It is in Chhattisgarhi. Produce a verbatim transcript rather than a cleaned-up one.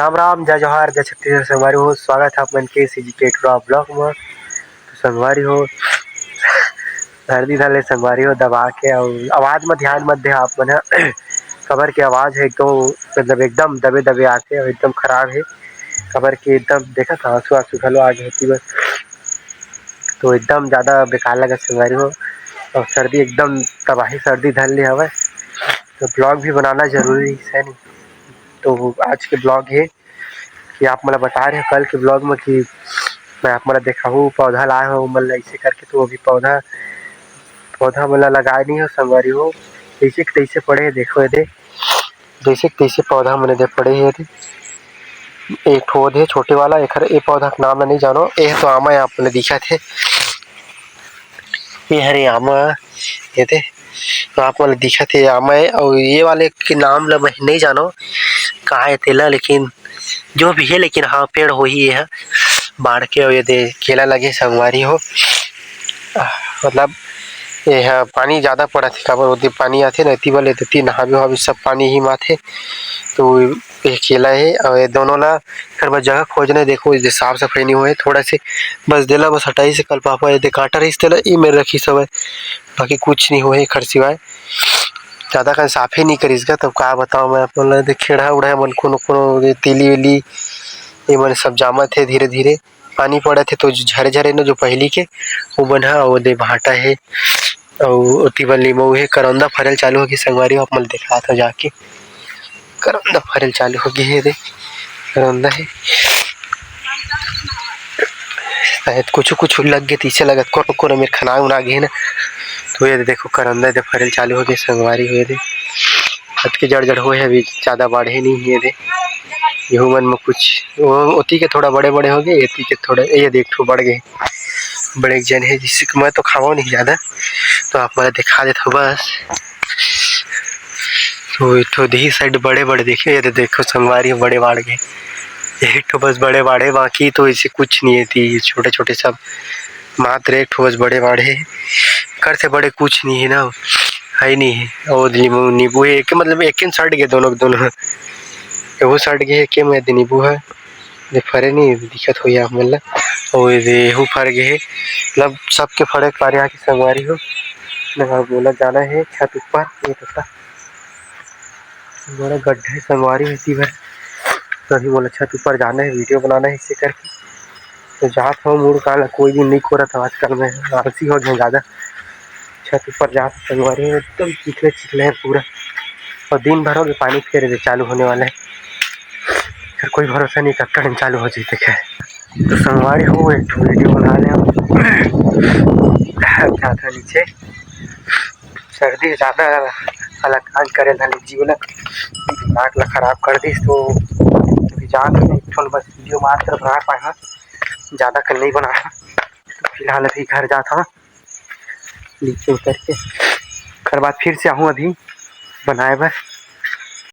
राम राम, जय जोहार, जय छत्तीसगढ़ संगवारी हो। स्वागत है आप मन के CGK टुरा vlog में। तो संगवारी हो, सर्दी धर ले संगवारी हो दबा के, अउ आवाज में ध्यान मत दे आप मन ह, काबर के आवाज है एकदम, मतलब एकदम दबे दबे आथे अउ एकदम खराब है, काबर के एकदम देखत हव आंसू आंसू घलो आ गे होती बस। तो एकदम ज्यादा बेकार लगत संगवारी हो, अउ सर्दी एकदम तबाही सर्दी धर ले हवय, तो vlog भी बनाना जरूरी है नहीं। तो आज के vlog है कि आप मन ला बता रहे हो कल के vlog में कि मैं आप मन ला देखाहूँ, पौधा लाए हो मन ला ऐसे करके। तो अभी पौधा पौधा मन ला लगाए नहीं हो संगवारी हो, जैसे कि तैसे पड़े हे, देखो ये दे, जैसे कि तैसे पौधा मन दे पड़े हे ये दे। एक ठो दे छोटे वाला, एखर ए पौधा के नाम ला नहीं जानो, ए तो आमा है आप मन ला दिखत हे, ये हरे आमा, ये दे तो आप मन ला दिखत हे आमा है, और ये वाले के नाम ला मैं नहीं जानो कहाँ है तेला, लेकिन जो भी है, लेकिन हाँ, पेड़ होही ये ह, बाढ़ के। और ये दे केला लगे संगवारी हो, मतलब ये ह पानी ज्यादा पड़त हे, काबर ओती पानी आथे ना, एती वाले एती नहाबे वहाबे सब पानी ही माथे। तो ये केला है, और ये दोनों ला फिर बस जगह खोजना है। देखो, ये साफ सफाई नहीं हुए थोड़ा से, बस देला बस हटाई से कल पापा ये दे काटा रही तेला, ई मेर रखी सब है, बाकी कुछ नहीं हुए एखर सिवाय। ज्यादा कन साफे नहीं करिस गा, तब का बताओ मैं अपन ला। देख, खेड़हा उड़हा मन कोनो कोनो ये तीली वीली, ये मन सब जामत हे धीरे धीरे। पानी पड़त हे तो झरे झरे न जो पहली के, वो बन ह, वो दे भाटा हे। अउ ओती बर लिमऊ हे, करौंदा फरल चालू होगे संगवारी हो, आप मन ल देखात हो जाके। करौंदा फरल चालू होगे हे रे, करौंदा हे। शायद कुछु कुछु लग गे, तइसे लगत कोनो कोनो मेर खना उना गे हे ना। तो ये दे देखो, करौंदा दे फरल चालू होगे संगवारी हो, ये दे। अतके जड़ जड़ होए हे, अभी ज्यादा बाढ़े नहीं हे ये दे। गेहूं मन में कुछ वो ओती के थोड़ा बड़े बड़े होगे, एती के थोड़ा, ये देख ठो बढ़ गे। बड़े जन हे, जिससे कि मैं तो खावा नहीं ज्यादा, तो आप मन ला दिखा देत हो बस। तो एक ठो दही side बड़े बड़े देखे, ये दे देखो संगवारी बड़े बाढ़ गे। एक ठो बस बड़े बाढ़े, बाकी तो ऐसे कुछ नहीं है, ती छोटे छोटे सब मात्र एक ठो बस बड़े बाढ़े। कर से बड़े कुछ नहीं है ना, है नहीं है। और नींबू, नींबू है एक, मतलब एक ही सड़ गए दोनों के दोनों, एहू सड़ गए एक, ये नींबू है। ये फरे नहीं दिखत होही आप मन ला, अउ ये एहू फर गे हे। मतलब सबके फरे के पारी आके संगवारी हो। ना बोला जाना है छत ऊपर, ये पत्ता बड़ा गड्ढा है संगवारी हो, इसी भर तभी बोला छत ऊपर जाना है, video बनाना है इसे करके। तो जात हो मुड़ काला, कोई दिन नहीं कोरत हो आजकल, मैं आलसी हो गया ज्यादा। छत ऊपर जात हो संगवारी हो, एकदम चिखले चिखले है पूरा, और दिन भर हो गया पानी फेर दे चालू होने वाला है। फिर कोई भरोसा नहीं कब तक चालू हो जाते क्या। तो संगवारी हो, एक ठो video बना ले हम। क्या था नीचे, सर्दी ज्यादा अलग कांड करे ना लीजिए ना, दिमाग ला खराब कर दिस। तो अभी जात हन, एक ठो बस video मात्र बना पाए हन, ज्यादा कर नहीं बनाए हन। तो फिलहाल अभी घर जात हन नीचे उतर के, ओकर बाद फिर से आहूँ अभी बनाए बर।